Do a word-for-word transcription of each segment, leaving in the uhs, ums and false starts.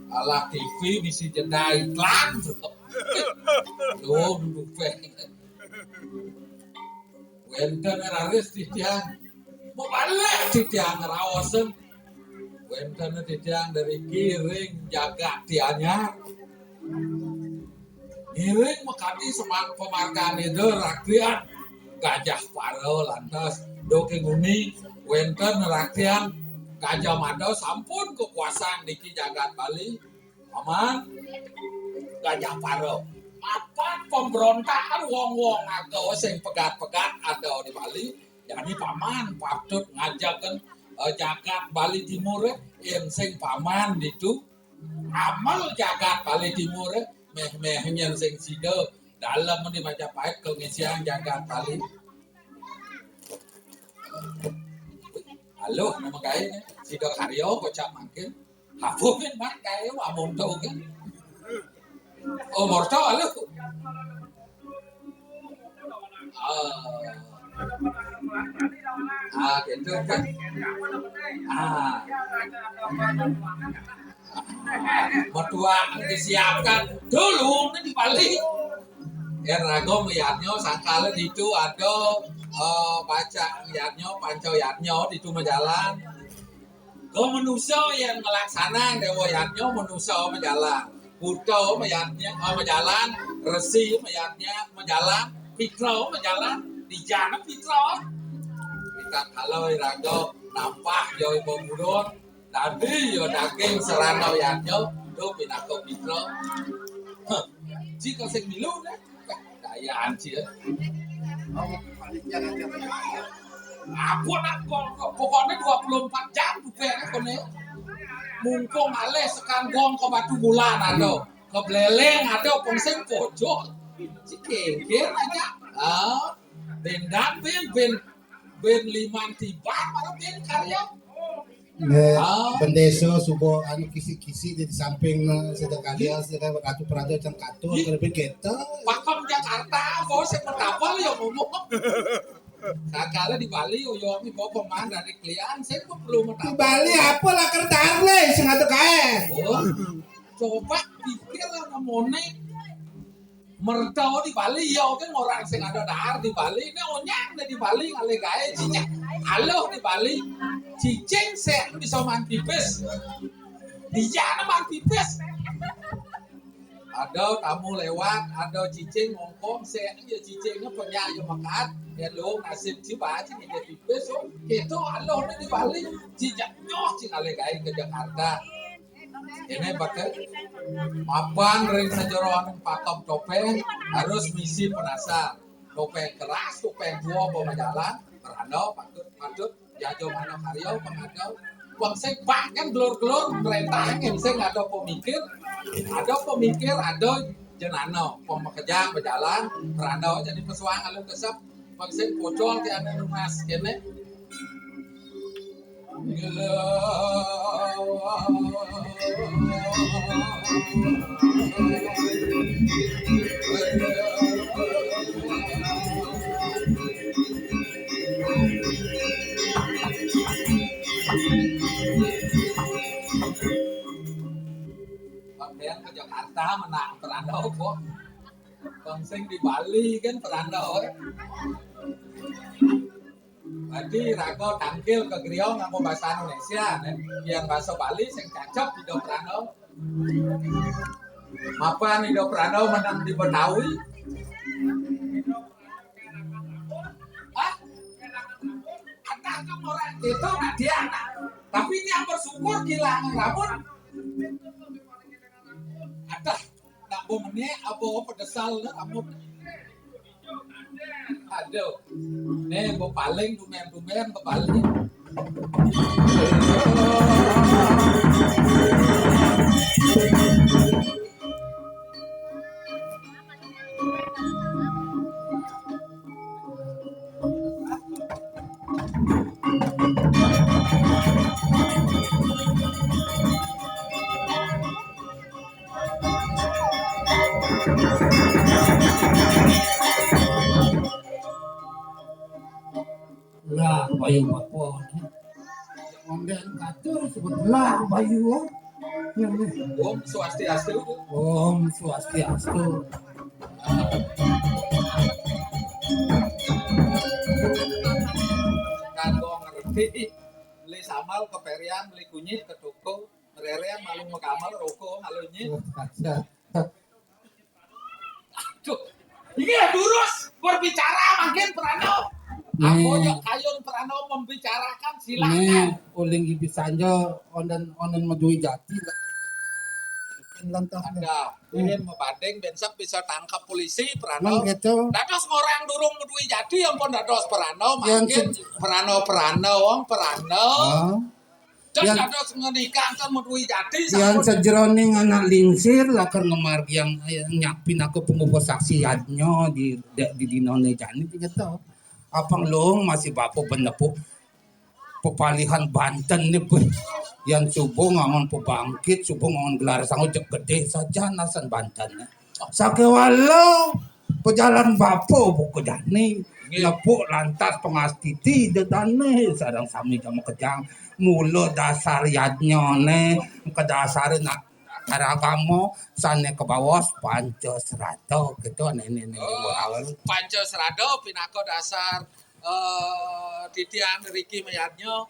Alah, T V misi jeda iklan. Loh, duduk baé. Wénten raris titiang. Mabalik titiang ngraosan. Wénten titiang dari Giring Jagat Tianyar. Ngiring makadi semang pamargan Ida rakyat Gajah Para lantas duké nguni wénten rakyat Gajah Mada sampun kakuasaan niki jagat Bali. Paman Gajah Para. Mapan pemberontakan wong-wong ada sing pegat-pegat ada di Bali. Jadi paman patut ngajaken eh, jagat Bali Timur eh, yén sing paman ditu amel jagat Bali Timur eh, méh-méh nyén sing sida dalem di Majapahit kengisian jagat Bali. Halo, nama gaé sida karya kocap mangkin. Apa men mak gaé wamonto kan? Oh, morto halo. Ah. Ah, gitu kan. Ah. Mertua disiapkan dulu nih di Bali. Yén raga mayadnya sangkala ditu ada eh, baca yadnya, panca yadnya ditu majalan. Kau manusia yang ngelaksanaan dewa yadnya manusia majalan. Buta mayadnya eh, majalan, resi mayadnya majalan, pitra majalan, dijana pitra. Kita kalau raga nampah jauh pemurun, tadi ya daging serana yadnya, tu pinaka pitra. Heh, jika sing milu dah. Dayaan sih ya. Apa nak pokoknya dua puluh empat jam buka ya kone. Mumpung alih sekanggong ke Batu Bulan ada, ke Beleleng ada, pun sing pojok. Cikengkir aja. Ah, bendan ben ben ben liman tiba malah ben karya. Né, ah. Bendésa suba anu kisi-kisi di samping né, sida karya, sida ratu praja cang katur, lebih kita. Pakem Jakarta, apa sing mentapel ya ngomong. Kakala di Bali, uyo mi bawa pemain dari klian, saya kok perlu mentapel. Di Bali apa lah kertas lé, sing atuh kaé. Oh, coba pikir lah namone. Merta di Bali, ya oke orang sing ada dahar di Bali, ini onyang deh di Bali, ngalih gaé cicing. Aluh di Bali, cicing sing bisa main pipis. Dia main pipis. Ada tamu lewat, ada cicing ngongkong, sing ya cicingnya penyak ya makan, ya lo nasib ciba cing dia pipis, oh, gitu aluh di Bali, cicing nyoh cing ngalih gaé ke Jakarta. Ini pakai mapan ring sajeroning pakem topéng harus misi penasar. Topéng keras, topéng tua, bawa jalan, berandau, patut, patut, jajo mana karya, pengadau. Wong sing bahkan gelur-gelur, perintah yang sing ada pemikir, ada pemikir, ada jenana, pemekerja berjalan, berandau jadi pesuang alun kesep, wong sing pocol di anu emas, kene. Sampeyan ke Jakarta menang perandau kok. Bang sing di Bali kan perandau. Dadi raga tangkil ke griya nganggo basa Indonesia, nek yen basa Bali sing cacep Ida Prana. Mapan Ida Prana menang di Betawi. Hah? Ada kan orang itu nak dia nak. Tapi ini yang bersyukur kehilangan rambut. Ada. Nak bo menek apa pedesal lah rambut. Aduh. Nih, bo paling dumen-dumen bo paling. Ayo, Bapak. Ngonden katur sebetulnya Bayu. Om Swastiastu. Om Swastiastu. Kanggo ngerti, beli samal, keperian, beli kunyit, ke toko, mererian, malu mekamar, roko, malu nyit. Aduh, ini ya durus berbicara makin Prano. Apa ya kayun Prano membicarakan, silakan. Nih, uling ibis anja onden, onden madui jati. Lantas ada, ini mabanding besok bisa tangkap polisi Prano. Emang gitu. Dados ngorang durung madui jati, ampun, dados Prano, makin Prano, Prano, wong Prano. Terus yang ada ngenikah kan madui jati yang sajeroning anak lingsir lakar ngemargiang, eh, nyak pinaka pangupa saksi yadnya di, di, di dinane jani gitu. Apang luung masih bapa benepu pepalihan banten ni pun. Yang subuh ngangon pebangkit, subuh ngangon gelar sangu jek gede saja nasan banten. Sakewala pejalan bapa buka jani. Nepuk lantas pangastiti dedane sareng sami jama kejang. Mula dasar yadnyane kedasare nak agama sane kabaos panca srada gitu, nene, nene. Oh, moral. Panca srada pinaka dasar, eh, titiang riki mayadnya.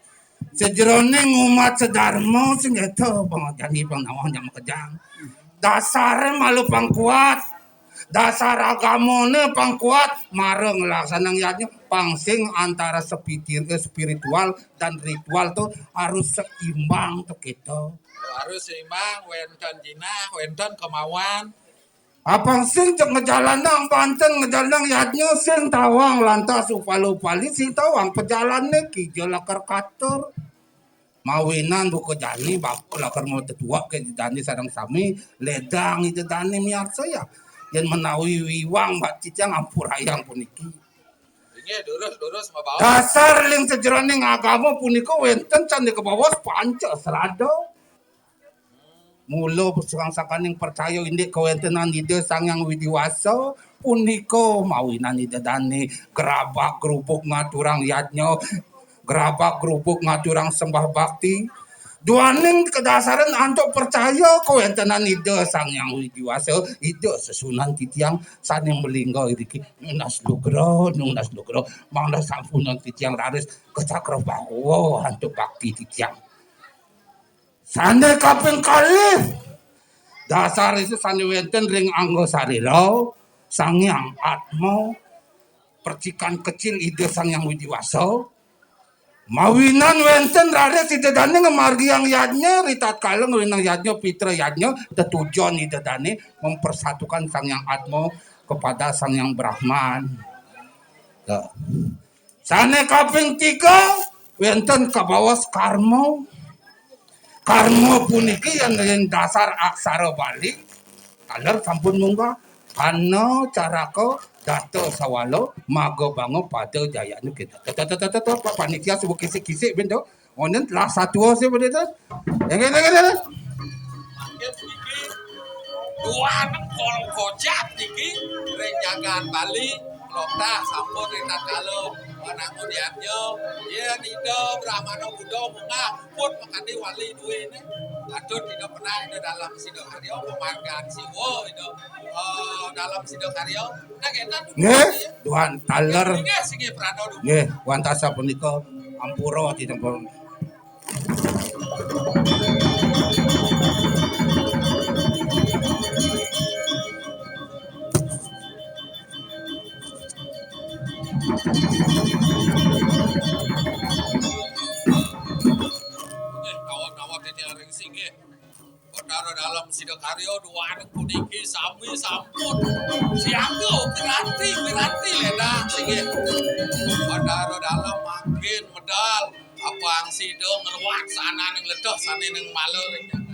Sajeroning umat sedharma sing gitu, pangajani panawang jama kejang. Dasare malu pangkuat. Dasar agamane pangkuat, mara nglaksanang yadnya, pang sing antara sepitir-, eh, spiritual dan ritual tuh harus seimbang tuh gitu. Harus seimbang, wenten jinah, wenten kemauan. Apang sing cek ngejalanang banten, ngejalanang yadnya, sing tawang lantas upali-upali, sing tawang pejalanne kija lakar katur. Mawinan buka jani, bapa lakar mau tetua ke jani sareng sami, ledang ida dani miarsa ya. Yen menawi wiwang, mbak titiang ampurayang puniki. Inggih, durus, durus, mabaos. Dasar ling sajeroning agama punika wenten sane kabaos panca srada. Mula sangkaning percaya indik kawentenan Ida Sang Hyang Widi Wasa punika mawinan ida dane gerabak gerubuk ngaturang yadnya, gerabak gerubuk ngaturang sembah bakti. Duaning kedasaran antuk percaya kawentenan Ida Sang Hyang Widi Wasa, Ida sesuunan titiang sane malingga iriki nunas lugra, nunas lugra, mangda sampunang titiang raris kacakra bawa antuk bakti titiang. Sane kaping kalih, dasar itu sane wenten ring angga sarira, Sang Hyang Atma, percikan kecil Ida Sang Hyang Widi Wasa, mawinan wenten raris ida dane ngamargiang yadnya, ritatkala ngawinang yadnya, pitra yadnya, tetujon ida dane mempersatukan Sang Hyang Atma kepada Sang Hyang Brahman. Tuh. Sane kaping tiga, wenten kabaos karma. Karma puniki yang, yang dasar aksara Bali. Taler sampun munggah. Hana caraka data sawala maga banga pada jayana kita. Tata, tata, tata, Pak Panitia suba kisik-kisik ben to. Wonten telah satua sih pada to. Nggih, nggih, nggih, nggih. Mangke puniki duaning kol kocap niki ring jagat Bali, lokta sampun ritatkala wanangun yadnya, yen Ida Brahmana Buddha munggah pun makadi wali duwene. Patut Ida penah Ida Dalem Sidakarya, pamargan Siwa Ida, eh, Dalem Sidakarya. Nah, kita nggih, duan taler. Nggih, sing prana dumun. Nggih, wantah sapunika ampura titiang. Nggih, kawon-kawon titiang ring singgih. Bathara Dalem Sidakarya duaning puniki sami sampun siaga piranti-piranti ledang singgih. Bathara Dalem mangkin medal apang sida ngruat sananing ledeh sananing mala ring jagat.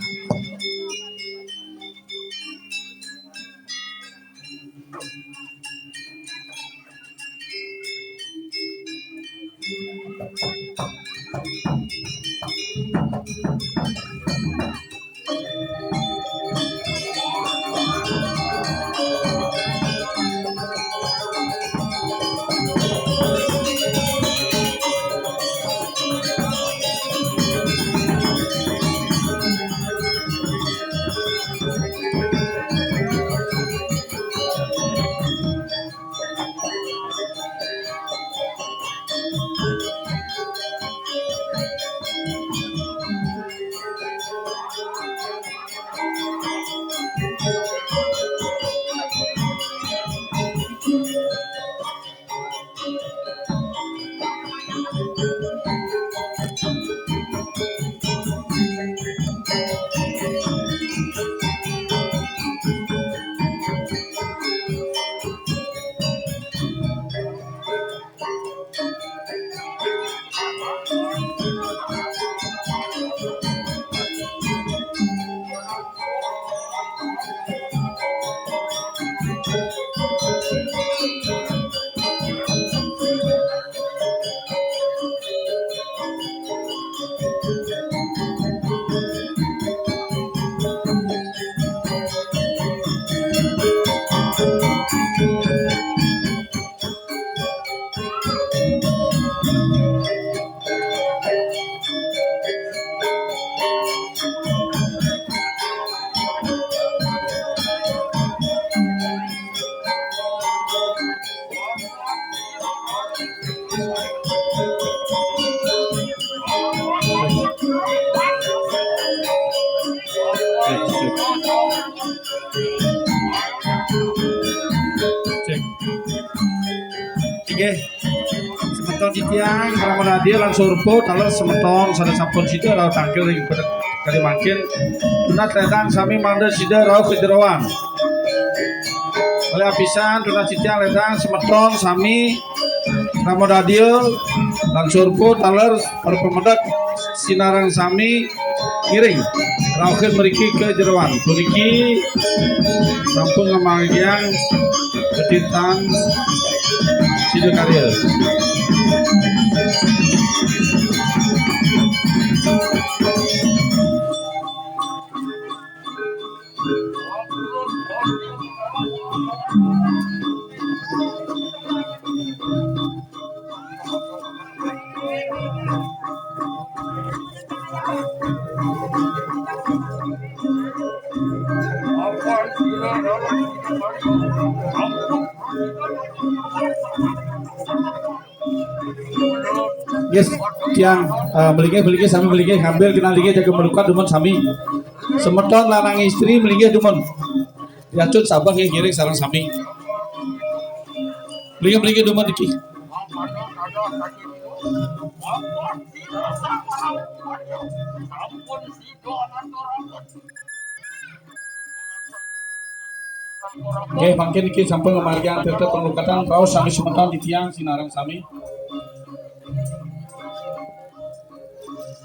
Nggih. Semeton titiang Rama Nadia lan Surpo, taler semeton sané sampun sida rauh tangkil ring kali mangkin. Tunas ledang sami mangda sida rauh ka jeroan. Olih apisan tunas titiang ledang semeton sami Rama Nadia lan Surpo, taler para pamedek sinareng sami ngiring rauhin mriki ka jeroan. Puniki sampun ngamargiang petitan sidakarya. Yes, tiang, eh, melinggih, melinggih, sami melinggih, ngambil kenal dikit, jaga melukat, dumun sami. Semeton lanang istri melinggih, dumun. Yacut sabar, nggih, ngiring sareng sami. Melinggih, melinggih, dumun niki. Nggih, mangkin niki sampun ngamargiang tirta panglukatan, raos sami semeton titiang sinareng sami.